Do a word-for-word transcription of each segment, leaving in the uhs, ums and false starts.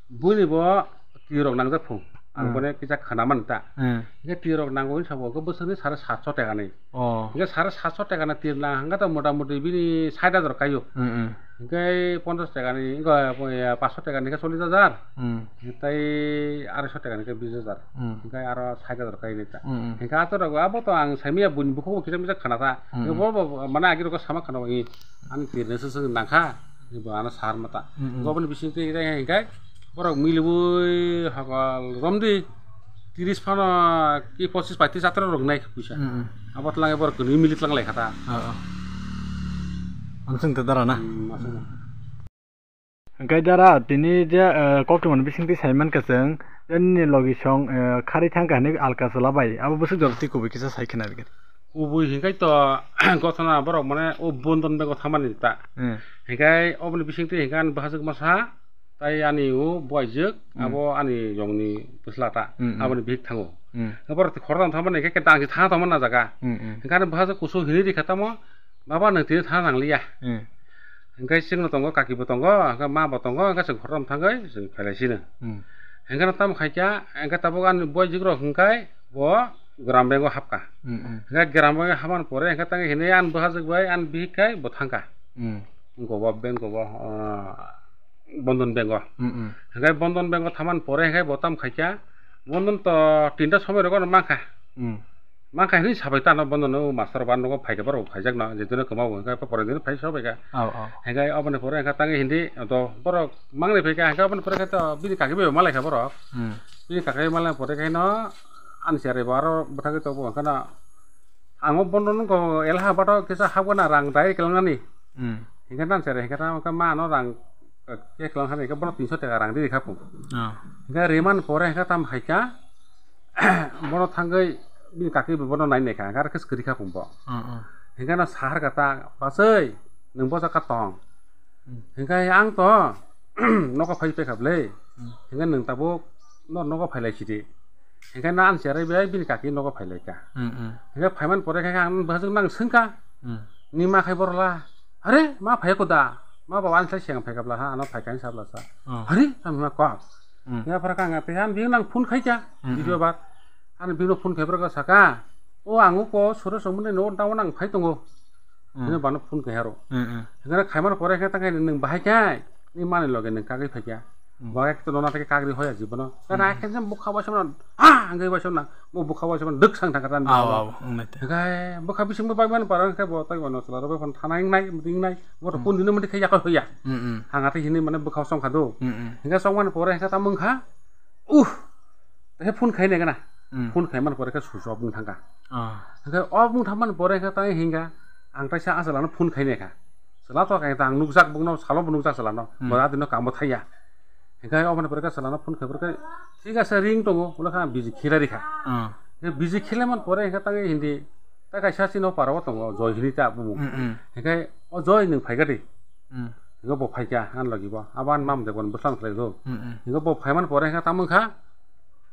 Buini bo tirok nangjak phung. Ang Hmm. bone kisa khana man ta. Hmm. Hingke tirok nango hin sabo, hingke bwswkni sare satso taka ni. Oh. Hingke sare satso taka na tir nang, hingke to mota moti bini sait hajar kaio. Hmm, hmm. Hingke ponchas taka ni, hingke, eh, paanso taka ni hingke chollish hajar. Hmm. Tei arai so taka ni hingke bish hajar. Hmm. Hingke aro sait hajar kai ni ta. Hmm, hmm. Hingke ato rok abo to ang saimanya buini bukhuk bo kisa misa khana ta. Hmm, hmm. Bo bo mane agi rok sama khana bo ani tir ni swswk nang kha. Bo ano sar mata. Mm, mm. Goboni bising twi rai hingkai borok milibui hokol romdi tiris phano ki pochis paitris atro rok nai puisa. Mm, mm. Abo tlang borok kwnwi mili tlang lai khata. Oh, oh. Amsung te dara na? Mm, asung. Hingkai dara tini je, eh, koktwmani bising twi saiman ka chwng, je nini logi song, eh, khari thang ka hinwi alka chwla bai. Abo bwswk jora twi kubui kisa sai khna bikhe. Kubui hingkai to gothona borok mane o bondon bego thamani ta. Hmm. Hingkai oboni bisingtwi hingkai ani bwsajwk masa tai ani o buaijwk Hmm. abo ani yongni bwsla ta Hmm, hmm. aboni bihik thango. Hmm. Borok khoroknwi thamani hingkai dangsi thang tongmani na jaga. Hmm, hmm. Hingkai ani bwsajwk kusu hinwi rikha tamo baba nwng tini thang nangliya. Hmm. Hingkai chwngno tongo kaki bo tongo hingkai ma bo tongo hingkai chwng khoroknwi thangwi chwng phailai sino. Hmm. Hingkhe no tamo khaikha hingkhe tabuk ani buaijwk rok hingkai bo gram bank o hapkha. Hmm, hmm. Hingke gram bank o hapmani pore hingke tang hinwi ani bwsajwk bai ani bihik khai bo thangkha. Hmm. Wngkha bo bank o bo, ah, Bandhan bank o. Hmm, hmm. Hingke Bandhan bank o thamani pore hingke bo tamo khaikha. Bandhan to tinta somoi rogo no mankha. Hmm. Mankha hinwi sabai tano Bandhan o master ba nogo phaikha borok phaijakno je jono kwma bo hingke pore dino phai sabaikha. Oh, oh. Hingke oboni pore hingke tang hindi to borok mangni phaikha hingke oboni pore khe to bini kaki bai malaikha borok. Hmm. Bini kaki bai malaina pore khe no Ani siyari bo aro bwthagwi tongbo, hwnkhe no ang o bono nukgo, elaha bato kisa habgana rang dai kwlangnani. Hmm. Hwnkhe nang siyari hwnkhe tamo khe ma ano rang, eh, khe kwlangkha hwnkhe bono tinso taka rang rikha phung. Oh. Hwnkhe rimani pore hwnkhe tamo hai kha, bono thangwi bini kaki bo bono nai nai kha, hwnkhe aro khe swkang rikha phung bo. Oh, oh. Hwnkhe no sahar kha ta, "Bachai, nwng bo jaga tong." Hmm. Hwnkhe ang to nogo phai paikha bwle. Hmm. Hwnkhe nwng tabuk no nogo phailai sidi. Hingke na ani cherai bai bini kaki nogo phailaika. Hmm, hmm. Hingke phaiman pore khe ang bwsajwk nang swngkha. Hmm. Ni ma khai borok la, "Are, ma phaiya koda?" Ma baba ani sai seng phaikha bla ha, ano phaikha hinwi sabla sa. Oh. "Are," samima kok. Hmm. Hingke phara kang tei han bini nang phone khaikha. Hmm, hmm. Video ba. Ani bini phone khai borok saka, "O ang uko soro songmani no tamo nang phai tongo." Hmm. Hino bano phone khai haro. Hmm, hmm. Hingke khaimano pore khe tang nwng bahai khe ni mani loge nwng kagwi phaikha. Hmm. Bo ekto nona theke kagri hoya jibono. Kana Hmm. ekhe jam bukha bai samna, ha, hwnkhe bai samna. Bo bukha bai samna dwk sang thangkha tani. Aw, aw, wngnai te. Hwnkhe bukha bisingbo bai mani paro hwnkhe bo tai bono chwla rok bai phano thana wngnai, mwtwi wngnai. Bo to Hmm. kundino mwtwi khe yakho hoya. Hmm, hmm. Hanga tei hinwi mane bwkha songkha do. Hmm, hmm. Hwnkhe songmani pore hwnkhe tamo wngkha, uh, tei phone khainai gana. Hmm. Phone khaimani pore khe switch off wng thangkha. Ah. Hwnkhe off wng thangmani pore hwnkhe tai hwnkha ang taisa a chwlano phone khainai kha. Chwla to khe ang nukjak bukno salo bo nukjak chwlano. Hmm. Bo adino kambo thaiya. Hingke oboni pore khe chwlano phone khai pore khe, "Thik ase, ring tongo," hwnwi khe ang busy khe rari kha. Ah. Hingke busy khe lemon pore hingke tangwi hindi, ta kaisa chini o para o tongo, Joy hinwi ta bumung. Mm, mm. Hingke, "O Joy, nwng phaikha di?" Mm. Hingke bo phaikha, ani logi bo. Abo ani mam de bono bwslang khlai do. Mm, mm. Hingke bo phaiman pore hingke tamo wngkha,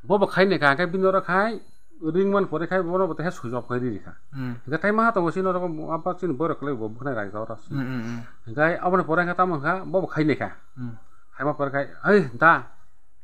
bo bo khai ni kha, hingke bini oro khai, ring man pore khai bono bo teha sujok khai riri kha. Hmm. Hingke tai ma tongo chini oro abo chini borok kwlai bo bwkhnai raida oro. Hmm, hmm, hmm. Hingke aboni pore hingke tamo wngkha bo bo khai ni kha. Hmm. Khai ma pore khai, "Hei da,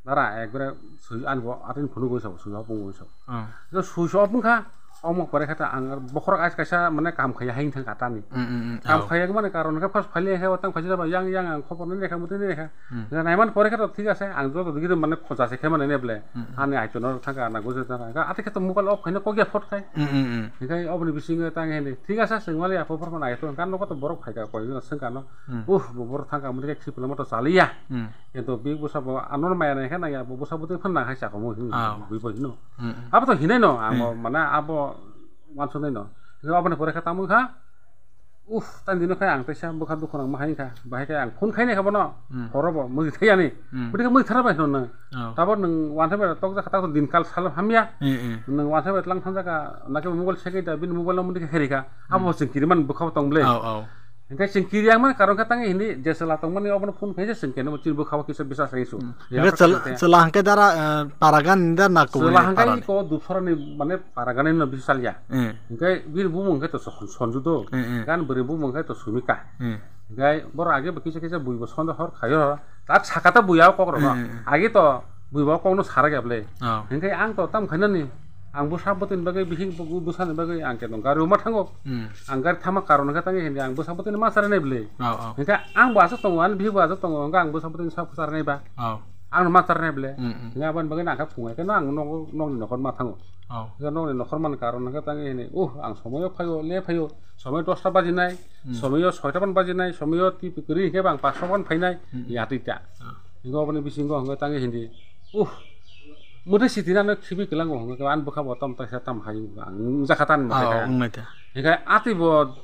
dara ekbare sui ani bo atini phunuk oi sabo, sui bo pung oi sabo." Hmm. Hingke sui so wngkha, omo pore khe ta ang bokhorok ais kaisa mane kam khaiya haing thang kha tani. Hmm, hmm, hmm. Kam khaiya mani karon khe first phali khe tang phaji ba yang yang ang khobor nai kha mutui nai kha. Hmm. Naiman pore khe to thik ase, ang joto digi mane khoja se khe mane ne ble. Hmm, hmm. Ani aito no thangka na gujur thangka. Ate khe to mobile off khaina kokya phot khai. Hmm, hmm, hmm. Hikai oboni bisingo tang hene. Thik ase, chwng mali apo phor mane aito. Kan nogo to borok phaika koi no swngka no. Hmm. Uh, bo borok thangka muni khe khipla moto chaliya. Hmm. Ento big bosa bo anor maya nai khe nang ya bo bosa bo tei phan nang hai chako mo hin. Ah. Bui bo hino. Hmm, hmm. Abo to hinai no, amo hmm. Mane abo wansuk nai no. Aboni pore khe tamo kha. Uff, tani dino khai ang teisa bwkha dukhu nang ma hai kha, bahai khe ang phone khai nai kha bono, hmm. Horo bo mui thai ani, hmm. Bwdikhe mui thara bai hino nang, oh. Tabok nwng wansa bai tok jakha, tabok din kal salo hamya, hmm, hmm. Nwng wansa bai tlang thangjak kha, nake mobile se khe da, bini mobile no mui khe heri kha, abo hmm. Chwng kiri man bwkha bo tong ble, oh, oh. Hingke chwng kiri yang man karon khe tang hindi, je chwla tong mani obono phone khai se chwng khe no chini bwkha bo kisa bisa sai su. Hmm. Hingke chwla hingke dara, eh, para gan da na kubuni chwla hingke para. Ko dupsora ni mane para gan no bisa salya. Hmm. Hingke bini bumung hingke to Son-, Sonju do. Hmm, hmm. Gan bwrwi bumung hingke to Sumika. Hmm. Hingke boro age bo kisa kisa bui bo sonjo hor khayo. Tak saka ta buya kok rok no. Hmm. Agi to bui bo kok no sara kya ble. Oh. Hingke ang to tam khaina ni. Ang bwsa bwtwi ni bagwi bihik bwsa ni bagwi ang ke no gari uma thango. Hmm. Ang gari thama karon hingke tangi hindi ang bwsa bwtwi ni ma sara nai ble. Oh, oh. Hingke ang bo aswk tongo, ani bihik bo aswk tongo, hingke ang bwsa bwtwi ni sa sara nai ba. Oh. Ang no ma sara nai ble. Hmm, hmm. Hingke aboni bagwi ang kha phungai khe no ang nok, nok ni nokhor ma thango. Oh. Hingke nok ni nokhor man karon hingke tangi hindi. Uh, ang somoyo phaio, le phaio. Somoyo dosta bajinai, Hmm. somoyo soita ban bajinai, somoyo twi kwrwi hingke bang pasto ban phainai, Hmm. ya twi ta. Ah. Hingke oboni bisingo hingke tangi hindi. Uh, mutai siti nano khibi kelango hingke an bwkha bo tam taisa tam hai ang jakha tan Ah, mutai kha. Wng nai ta. Hingke atwi bo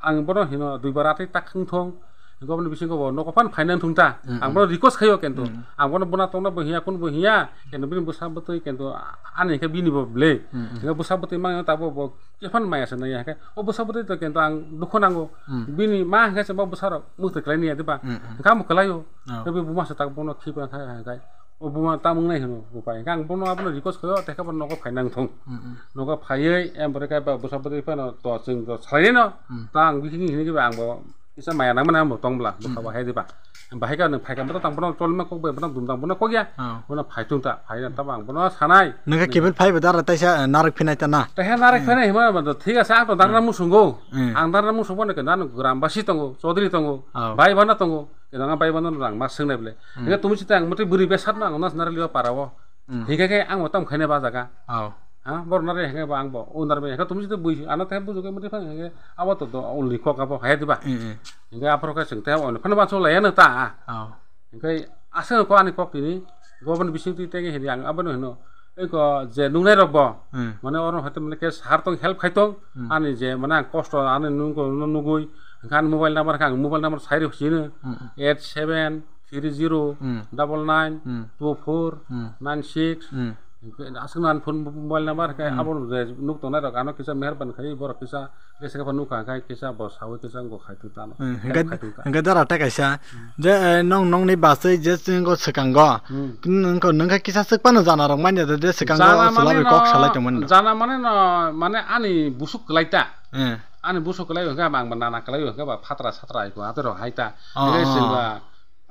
ang bono hino duibar atwi tak wng thong. Hingke oboni bisingo bo nogo phan phainai wng thung ta. Hmm, Ang hmm. bono request khaio kento. Hmm. Ang bono bwna tongna bo hiya kun bo hiya. Kento bini bwsa bwtwi kento ani hingke bini bo ble. Hmm, hmm. Hingke bwsa bwtwi mangno tabo bo Kephan maya se naiya hingke, o bwsa bwtwi to kento ang dukhu nango. Hmm. Bini ma hingke se bo bwsa rok muitu khlai niya diba? Hmm, hmm. Hingke amo khlaio. Oh. Tei buma se tak bono khipa kha hingke. O buma tamung nai hino upai. Hingke ang bono abono request khaio, tei khe bo nogo phai nang thung. Hmm, hmm. Nogo phaiwi, em bore khe ba bwsa bwtwi phano to chwng to salai no. Hmm. Ta ang bikini hini khe ba ang bo kisa maya nang mani ang bo tong bwla, bwkha Hmm. bo hai diba? Bahai ka nwng phaikha, bono tang bono cholma kok bai, bono dum tang bono kok ya. Oh. Bono phai thung ta, phai na tamo ang bono sanai. Nwng khe kebel phai bai dara taisa, eh, narwk phinai ta na? Taisa narwk Hmm. phinai hima ba thik ase, ang to darna Hmm. musungo. Hmm. Ang darna musungo ne kenda gram basi tongo, chaudhary tongo, Oh. bai bana tongo. Kenda bai bana rang ma swngnai ble. Hmm. Hingke tumi sita ang mate bwrwi besat no ang nas narwk liwa para o. Hmm. Hingke khe ang bo tam khaina ba jaga. Oh. Ha, bor nare hingke ba ang bo, o nare hingke tumi sita bui, ano te buju ke mate phang hingke abo to do, o likho ka bo hai diba? Hmm, hmm. Hingke aphuru khe chwng tei phano bansuk laiya no ta. Oh. Hingke aswk ko ani kok tini, goboni bising twi tei hini ang abono hino. Eko je nungnai rok bo, Hmm. mane oro hoite mane ke sahar tong help khai tong, Hmm. ani je mane ang kosto ani nungko no nugui, hingke ani mobile number khe ang mobile number sai rw sino, Hmm. eight seven three zero Hmm. double nine Hmm. two four Hmm. nine six. Hmm. Hingke aswk no ani phone mobile number khe Hmm. abo je nuk tongnai rok ano kisa meherban khai borok kisa Kisa khe nukha khe kisa bo sawi kisa wngkha khai tong tano. Hmm, Help hingke, khai tong ta. Hingke dara ta kaisa, Hmm. je, eh, nong, nongni basai je chwng go swkango. Hmm. Nung, nung khe kisa swk phano jana rok manya de, de swkango Jana mane sulabi no, kok salai tongmani. Jana mane no, mane ani busuk kwlai ta. Hmm. Ani busuk kwlai hwnkhe ang ba nana kwlai hwnkhe ba phatra satra ai ko ate rok hai ta. Oh, Hingke oh. Chwng ba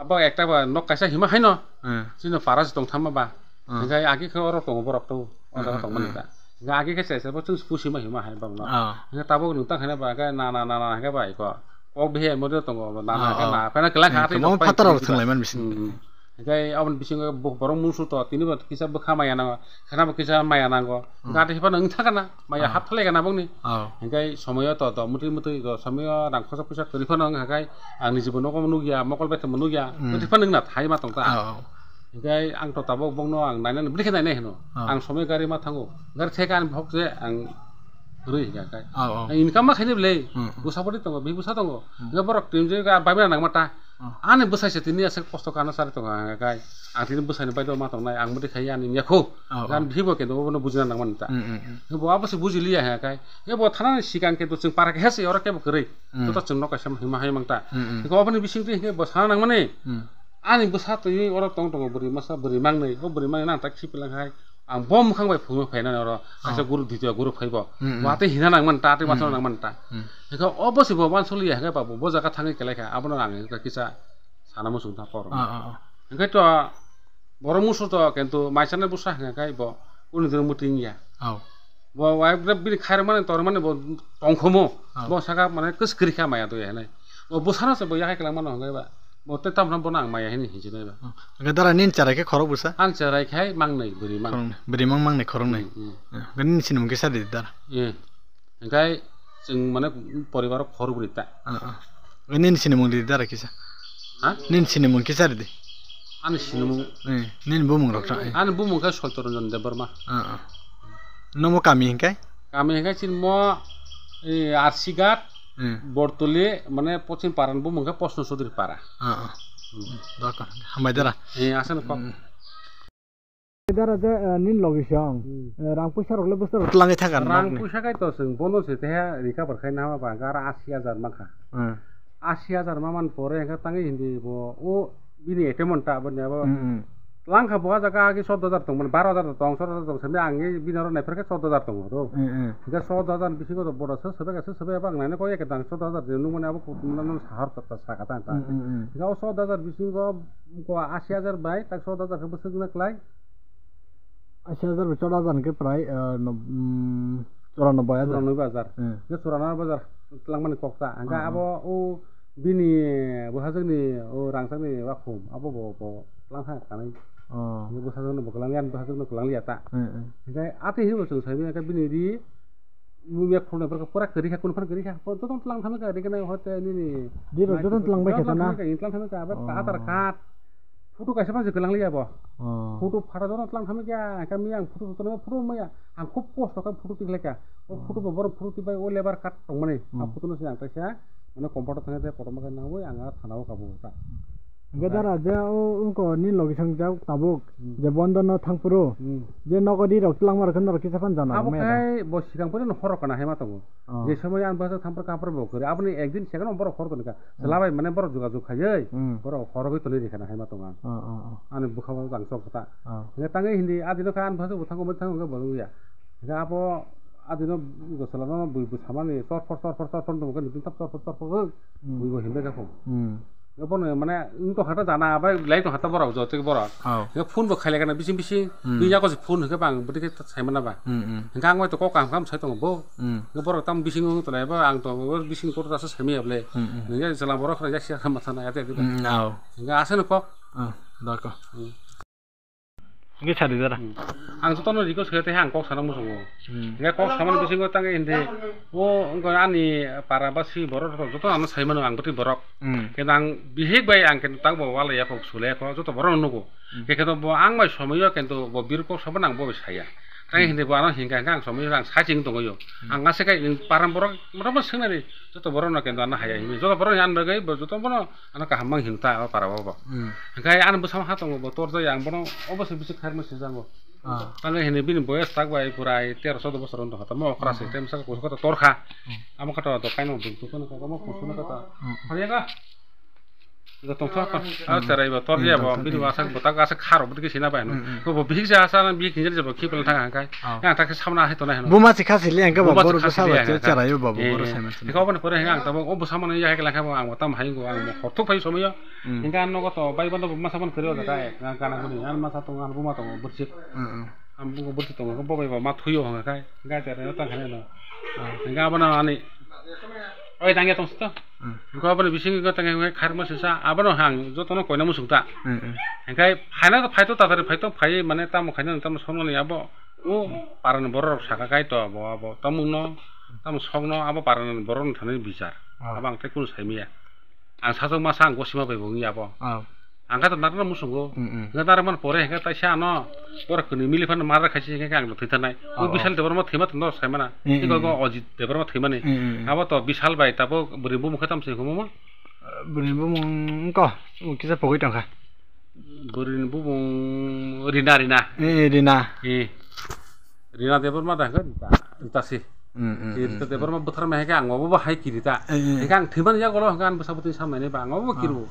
abo ekta ba nok kaisa hima haino. Hmm. Chini para se tong thangma ba. Hmm. Hingke agi khe oro tongo borok to. O jaga Hmm, tongmani hmm. ta. Hingke agi khe chai chai bo chwng pusi ma hima hai bang no. Oh. Hingke tabuk nwng tang khaina ba hingke na na na na hingke bai ko. Kok bihe mo de tongo na na Oh, hingke oh. na phana kela Hingke khati mo phatar rok thwnglai man bising. Hmm, hmm. Hingke aboni bisingo bo-, borok musu to tini bo kisa bwkha maya nango. Khana bo kisa maya nango. Hmm. Gati hiphano wng thangkana maya Oh. hap thalai kana bongni. Oh. Hingke somoyo to to mutui mutui go somoyo rang khosa puisa kwrwi phano wng hakai ang ni jibo nogo nugya mokol bai thamo nugya. Hmm. Mutui phano wng na thai ma tong ta. Oh, oh. Hingke ang to tabok bongno ang nainani bwrwi khe nainai hino. Oh. Ang somoi gari ma thango. Gari theka ang bhok je ang rwi hingka kai. Oh, oh. Ang income ma khaini bwlai. Hmm. Bwsa bwrwi tongo, bihik bwsa tongo. Hmm. Hingke borok tini je ga bai mani nangma ta. Oh. Ani bwsai se tini aswk kosto kana sari tongo hingka kai. Ang tini bwsai ni bai do ma tongnai, ang bwrwi khai ani yakho. Oh, Gan oh. Bihik bo kento bono bujina nangmani ta. Hmm, hmm, hmm. Bo abo se bujiliya hingka kai. Bo thanani sikang kento chwng para khe se oro kebo kwrwi. Hmm. Joto chwng nok kaisa hima hai mang ta. Hmm, hmm. Hingke oboni bising twi hingke bo sana nangmani. Hmm. Ani bwsa twi oro tong tongo bwrwi masa bwrwi mangnwi, o bwrwi mangnwi nang ta khipelang hai. Ang bo mwkhang bai phungo phainani oro, kaisa Oh. guru, ditiyo guru phaibo. Mm, mm. Watwi hina nangman ta, tei Mm, watwi mm. nangman ta. Mm. Hingke o bo se bo wansukliya hingke ba bo, bo jaga thangwi kelai kha, abono ang hingke kisa sana muchung tha kok rok. Ah, ah, ah. Hingke to borok musu to kintu mai chana bwsa hingke bo uni dino muting ya. Oh. Bo wife rok bini khairokmani tormani bo tongkhomo. Oh. Bo saka mane kwskwrwi kha maya twi hinwi. Bo bwsano se bo yakhai kwlangmano hwnkhai ba. Bo tei tamno bono ang maya hinwi hinjinai ba. Oh. Hwnkhe dara nini cherai khe khorok bwsa? Ang cherai khai mangnwi bwrwi mang. Khoroknwi. Bwrwi mang mangnwi khoroknwi. Hmm, hmm. Eh, hwnkhe nini sinimung kisa ridi dara. Eh. Hwnkhe chwng mane poribaro khorok bwrwi ta. Ah, ah. Hwnkhe nini sinimung ridi dara kisa. Ha? Nini sinimung kisa ridi. Ani sinimung. Eh, nini bumung rok ta, eh. Ani bumung khe Soito Ranjan Debbarma. Ah, ah. Nomo kami hingkai? Kami hingkai chini mo, eh, Arsighat, Hmm. Bortoli, mane Pochim Paran bumung khe Posno Chaudhuri Para. Ah, ah. Hmm. Daka, hambai dara. Eh, asano kok. Hmm. Dara je, eh, nin logi song. Hmm. Eh, rang puisa rok le bwswk rok twlangwi thangkha Rang nokni. Puisa kai to chwng bono se teha recover khai nama ba gara asi hajar mankha. Hmm. Asi hajar maman pore hingke tangwi hindi bo o bini A T M ta bo ne bo. Hmm, hmm. Langkha bo ah jaga agi choudo hajar tongmani, baro hajar tong, choudo hajar tong, sami ang bini oro naipher khe choudo hajar tongo ro. Eh, eh. Hingke choudo hajar bisingo to boda se sebe se sebe abang naina koi ek dang choudo hajar de nung mani abo kutung na sahar ta saka ta ta. Hmm, hmm, hmm. Hingke o choudo hajar bisingo ko ashi hajar bai tak choudo hajar khe bwswk na klai. Ashi hajar bai choudo hajar hingke prai, eh, no, mm, churanobboi hajar. Churanobboi hajar. Hmm. Hingke churanobboi hajar twlangmani kok ta. Hingke hmm, abo hmm. O bini bwsajwkni o rangchakni wakhum abo bo, bo twlang thang kanai. Oh. Bwsajwkno bo kwlangya, bwsajwkno kwlangya ta. Eh, eh. Hingke ati hinwi bo chwng saimanya khe bini ri mumya khulna borok pura kwrwi kha, kunu phano kwrwi kha. Jotono twlang thangwi kha, ri gwnai hote nini. Di rok jotono twlang bai kha na? Jotono twlang thangwi kha, abo oh. Aadhaar card. Photo kaisa phano se kwlang liya bo. Oh. Photo photo jotono twlang thangwi kha, kami ang photo jotono photo maya. Ang khub kosto khe photo tiklaikha. O photo bo borok photo tibai o labour card tongmani. A hmm. Photo no se ang kaisa mane computer thangwi tei kotorma khe nangwi ang a thana o kabo ta. Hingke dara je o wngko ni logi sangjak tabuk hmm. Je bondo no thangphuru hmm. Je nogo di rok twlangma rok khe norok kisa phan jana abo rok maya da. Khai bo sikang pore no horok kana hai ma tongo. Oh. Je somoy ang bwsajwk thangphuru kaphuru bo kwrwi aboni ekdin second o borok horok tongkha. Hmm. Chwla bai mane borok jogajog khaiwi hmm. Borok horogwi tonwi rikha na hai ma tongo ang. Oh, oh, oh. Ani bwkha bo ang chok ta. Oh. Hingke tangwi hindi adino kha ani bwsajwk bo thango bo thango hingke bo wngya. Hingke abo adino gosla no bui bui samani torphor torphor torphor tongkha ni tap torphor torphor hmm. Bui bo himbe kha khum. Hmm. Bono mane wng tong kha ta jana bai lai tong kha ta borok joto borok. Oh. Hingke phone bo khailai kana bising bising hmm. Bini yago se phone hingke bang bwtwi khe sai mana ba. Hmm, hmm. Hingke ang bai to kok kaham kaham sai tongo bo. Hmm. Hingke borok tam bising wng tonai ba ang to bising kotor asa sai maya ble. Hmm, hmm. Hingke jela borok khna jak sia ma thana ate ate ba. Hmm, au. Hingke asa no kok. Oh, dako. Hmm. Hingke sadi dara. Hmm. Ang jotono request khe tei ang kok sana muchungo. Hmm. Hingke kok samani bisingo tangwi hindi o wngkha ani para basi borok rok joto ano sai mano ang bwtwi borok. Hmm. Khe ang bihik bai ang khe tang bo wala ya kok sule ya kok joto borok no nugo. Hmm. Khe khe bo ang bai somoyo kento bo bir kok sabo nang bo bai saya. Tang hmm. Hindi bo ano hingka hingka ang somoyo ang sai ching tongo yo. Hmm. Ang ase kai param borok motamoti swngnani joto borok no kento ano haya himi joto borok ni ano bagwi bo joto bono ano kaham mang himta o para bo. Hmm. Hingke ano bwsamo ha tongo bo tor jai ang bono obo se bisi khairma sijango. Ah. Tangwi hini bini boyes tak bai purai tero choudo bosor wng tongkha tamo okra se hmm. Tem saka kusu kata torkha. Hmm. Amo kata do kaino bung tu kono kata mo kusu na kata. Hmm. Hari ka. Ga tongkha pa. Ah, hmm. Cherai bo tor ya bo hmm, bini tongkha. Wasak botak asak kharo bwtwi khe sina bai no. Hmm, hmm. Ko bo bihik ja asa na bihik hinjal jabo khipel thang hangkai. Oh. Yang tak samna hai to nai no. Buma sikha sili ang ka bo bor bwsa ba cherai bo bo bor sai ma. Ko bo pore hang ta bo o bwsa mano ya hai kala kha bo ang tam hai go ang mo khorthuk phai somoyo. Hmm. Hingke ang nogo to bai bono masa bono kwrwi o jaga e, gana guni ang masa tongo ang buma tongo bwrchik. Hmm, hmm. Ang buma bwrchik tongo, bo bai bo ma thuyo hwnga khai, gai tere no tang khane no. Hmm. Hingke abono ani, oi tangya tong sito. Hmm. Hingke abono bising ko tangya hingke kharma sisa, abono hang jotono koina musuk ta. Hmm, hmm. Hingke phaina to phai to tatari phai to phai mane tamo khaina tamo sono ni abo, o parani borok rok saka kai to abo, abo tamo no, tamo sok no, abo parani borok no thani bichar. Ah. Abo ang tei kunu sai maya. Ang sajak masa ang gosima bai bo wngya bo. Oh. Ang khe to narwkna muchungo. Mm, mm. Hwnkhe narwkmani pore hwnkhe taisa ano borok kwnwi mili phano murder khaisi hwnkhe ang thwi thanai. Oh, oh. Bisal Debbarma thwima tongno saimana. Mm, mm. Tei go Ajit Debbarma thwimani. Mm, mm, mm. Abo to Bisal bai tabuk bwrwi bumung khe tamo se hwnmo? Bwrwi bumung wngkha, kisa pogwi tongkha. Bwrwini bumung Rina, Rina. Eh, Rina. Eh. Rina Debbarma da hwnkhe Rita, Rita se. Mm, mm, eh, Rita mm, Debbarma mm. Bwtharma hwnkhe ang obo bo hai kirita. Eh, eh. Hwnkhe ang thwimani yagulo hwnkhe ang bwsa bwtwi samani ba ang obo bo ah. Kiru.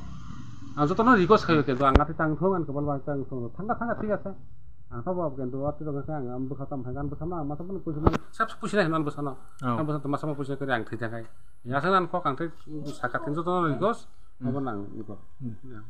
Ang jotono request khayo kintu ang atwi tang thung ang kwbal ba tang thung. Thangkha thangkha thik ase. Ang sabo kintu atwi rok hwnkhe ang bwkha tam hwnkhe ang bwsa ma ang masa phano puisa mano. Sab puisa nai hwnwi ang bwsano. Oh. Ang bwsa masa ma puisa kari ang thwi thangkhai. Yasa nan kok ang thwi sakha thwng jotono request. Mm. Obo nang iko. Mm. Ya.